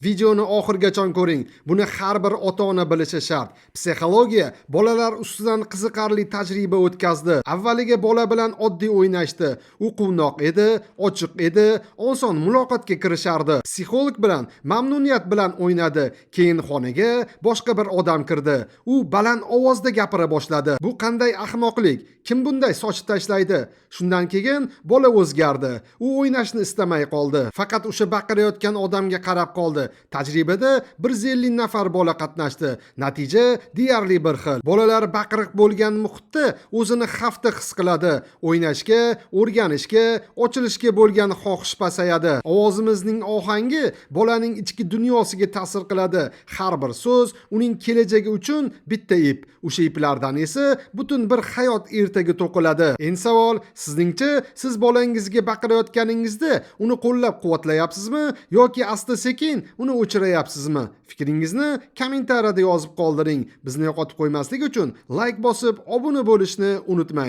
Videoni oxirigacha ko'ring. Buni har bir ota-ona bilishi shart. Psixologiya bolalar ustidan qiziqarli tajriba o'tkazdi. Avvaliga bola bilan oddiy o'ynashdi. U quvnoq edi, ochiq edi, oson muloqotga kirishardi. Psixolog bilan mamnuniyat bilan o'ynadi. Keyin xonaga boshqa bir odam kirdi. U baland ovozda gapira boshladi. Bu qanday ahmoqlik? Kim bunday sochib tashlaydi? Shundan keyin bola o'zgardi. U o'ynashni istamay qoldi. Faqat o'sha baqirayotgan odamga qarab qoldi. Tajribada 150 nafar bola qatnashdi. Natija deyarli bir xil. Bolalar baqiriq bo'lgan muhitda o'zini xavfda his qiladi. O'ynashga, o'rganishga, ochilishga bo'lgan xohish pasayadi. Ovozimizning ohangi bolaning ichki dunyosiga ta'sir qiladi. Har bir so'z uning kelajagi uchun bitta ip. O'sha iplardan esa butun bir hayot ertagi to'qiladi. Endi savol, sizningcha siz bolangizga baqirayotganingizda uni qo'llab-quvvatlayapsizmi yoki asta-sekin uni o'chirayapsizmi? Fikringizni kommentariyada yozib qoldiring. Bizni yo'qotib qo'ymaslik uchun layk bosib, obuna bo'lishni unutmang.